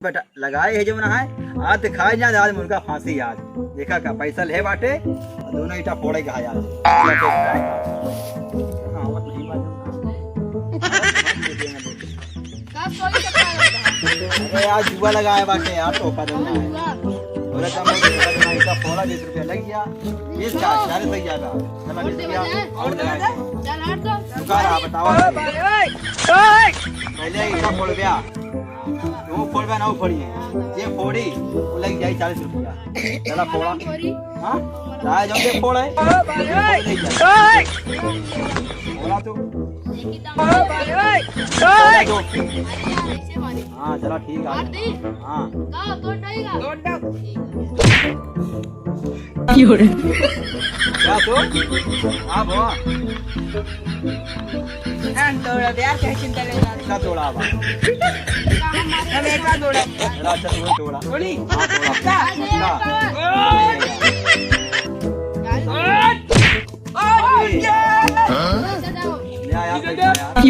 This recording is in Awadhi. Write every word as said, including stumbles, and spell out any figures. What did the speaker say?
बेटा, लगाए है जौन है, आज तो खाए जाए, आज मुर्गा फांसी आज। देखा का पैसा ले बाटे, और दोनों ईटा फोड़े का है आज। हाँ, वो नहीं बात। का कोई चक्कर होता है? अरे यार, जुआ लगाए बाटे यार, तोहफा देना है। जुआ। बोले तो मैं जुआ लगाई, ईटा फोड़ा, बीस रुपया लग गया। ये चार, चार सही ज्यादा। चला, और बीस रुपया, देवा जाए? और लगाए। चल, हट तो। चुका रहा, बताओ। पहले ईटा फोड़ गया। तू फोड़बे ना, वो फोड़ी है। जे फोड़ी, वो लग जाई चालीस रुपया। चला फोड़ा। हाँ? चाहे जो जे फोड़े। फोड़ा तू। फोड़ा तू। हाँ, चला ठीक है। हाँ। क्या तो? हाँ, बाबा। हाँ, तोड़ा दे यार, क्या चिंता ले रहा है? इतना तोड़ा बा। हम इतना तोड़ा। चला, चल, वो तोड़ा। थोड़ी। हाँ, तोड़ा। क्या? ना। ओए! ओए! ले आ यार, पैसा यार।